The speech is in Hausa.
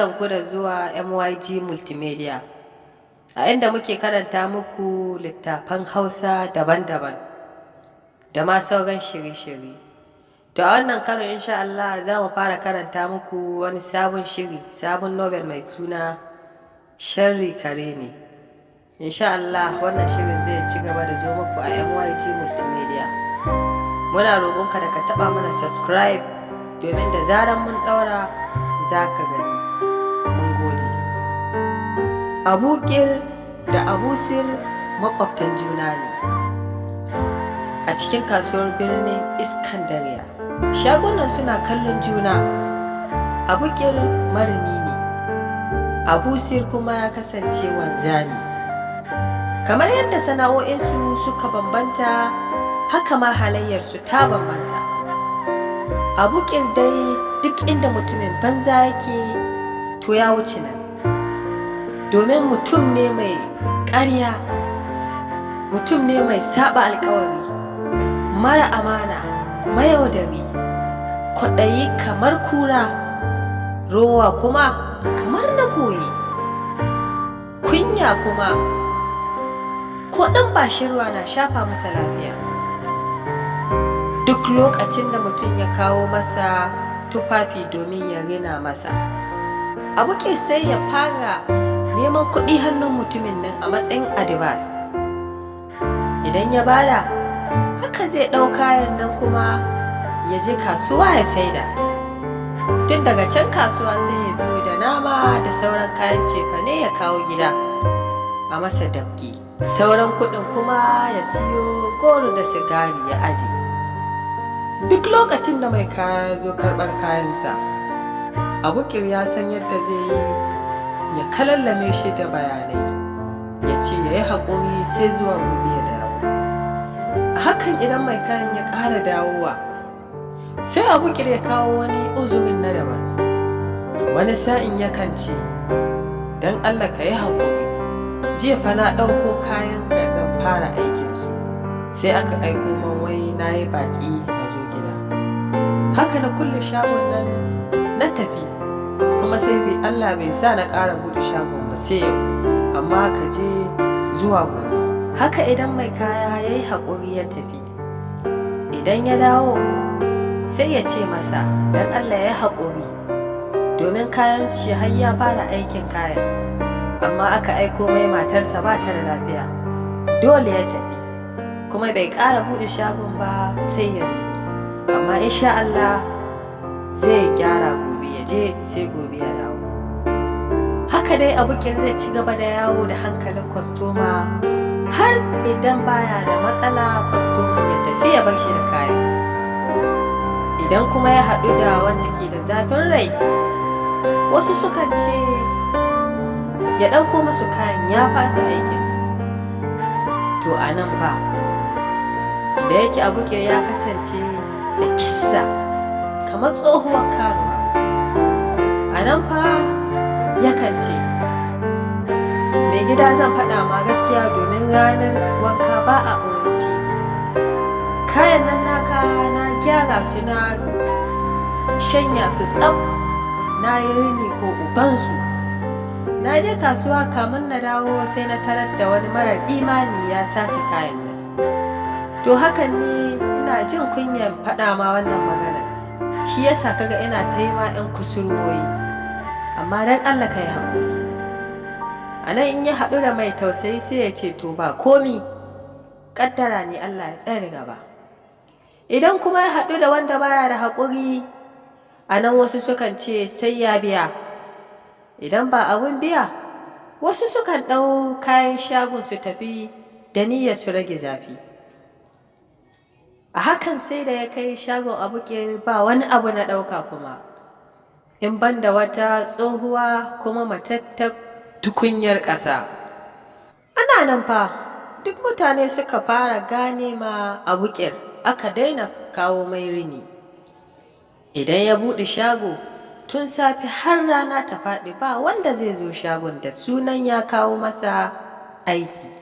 Barkanku da zuwa MYG Multimedia. A inda muke karanta muku littattafan Hausa daban-daban da ma sauran shirye-shirye. To a wannan karon, insha Allah, za mu fara karanta muku wani sabon shiri, sabon novel mai suna Sharri Kare Ne. Insha Allah wannan shirin zai ci gaba da zo muku a MYG Multimedia. Muna roƙonka da ka taɓa mana subscribe domin da zaran mun ɗaura za ka gani. Mun gode. Abukir da Abusir maƙwabtan juna ne a cikin kasuwar birnin Iskandariya. Shagunan suna kallon juna. Abukir marini ne, Abusir kuma ya kasance wanzami. Kamar yadda sana'o'insu suka bambanta, haka ma halayyarsu ta bambanta. Abukir dai duk inda mutumin banza yake, to ya wuce nan. Domin mutum ne mai ƙarya, mutum ne mai saɓa alkawari, mara amana, mayaudari, kwaɗayi kamar kura, rowa kuma kamar na koyi, kunya kuma ko ɗan bashirwa na shafa masa lafiya. Duk lokacin da mutum ya kawo masa tufafi domin ya rina masa, Abukir sai ya fara neman kuɗi hannun mutumin nan a matsayin advance. Idan ya bada, haka zai ɗau kayan nan kuma ya je kasuwa ya saida. Tun daga can kasuwa sai ya biyo da nama da sauran kayan cefane ya kawo gida a masa dabgi. Sauran kuɗin kuma ya siyo goro da sigari ya aje. Duk lokacin da mai kaya ya zo karɓar kayansa, Abukir ya san yadda zai yi ya kalallame shi da bayanai, ya ce ya yi haƙuri sai zuwa gobe ya dawo. A hakan idan mai kayan ya ƙara dawowa, sai Abukir ya kawo wani uzurin na daban. Wani sa'in yakan ce, "Don Allah ka yi haƙuri, jiya fa na ɗauko kayanka zan fara aikinsu, sai aka aiko man wai na yi baƙi na zo gida. Haka na kulle shagon nan na tafi, kuma sai bai Allah bai sa na ƙara buɗe shagon ba sai yau, amma ka je zuwa gobe." Haka idan mai kaya ya yi haƙuri ya tafi, idan ya dawo sai ya ce masa don Allah ya yi haƙuri, domin kayan shi har ya fara aikin kayan, amma aka aiko mai matarsa ba ta da lafiya, dole ya tafi, kuma bai ƙara buɗe shagon ba sai yanzu, amma insha Allah zai gyara gobe, ya je sai gobe ya dawo. Haka dai Abukir zai ci gaba da yawo da hankalin kwastoma har idan baya da matsala kwastoman ya tafi ya bar shi da kayan. Idan kuma ya haɗu da wanda ke da zafin rai, wasu sukan ce ya ɗauko masu kayan ya fasa aikin. To a nan ba da yake Abukir ya kasance da kissa kamar tsohuwar karuwa, a nan fa yakan ce, "Mai gida, zan faɗa ma gaskiya, domin ranar wanka ba a ɓoye cibi. Kayan nan naka na gyara su, na shanya su tsaf, na yi rini ko ubansu. Na je kasuwa, kamun na dawo sai na tarar da wani marar imani ya sace kayan nan. To hakan ne ina jin kunyan faɗa ma wannan maganar, shi yasa kaga ina ta yi ma 'yan kusurwoyi, amma don Allah ka yi haƙuri." A nan in ya haɗu da mai tausayi sai ya ce, "To ba komi, ƙaddara ne, Allah ya tsare gaba." Idan kuma ya haɗu da wanda baya da haƙuri, a nan wasu sukan ce sai ya biya. Idan ba abun biya, wasu sukan ɗau kayan shagon su tafi da niyyar su rage zafi. A hakan sai da ya kai shagon Abukir ba wani abu na ɗauka kuma, in ban da wata tsohuwa kuma matattar tukunyar ƙasa. Ana nan fa duk mutane suka fara gane ma Abukir, aka daina kawo mai rini. Idan ya buɗe shago tun safe har rana ta faɗi, ba wanda zai zo shagon da sunan ya kawo masa aiki.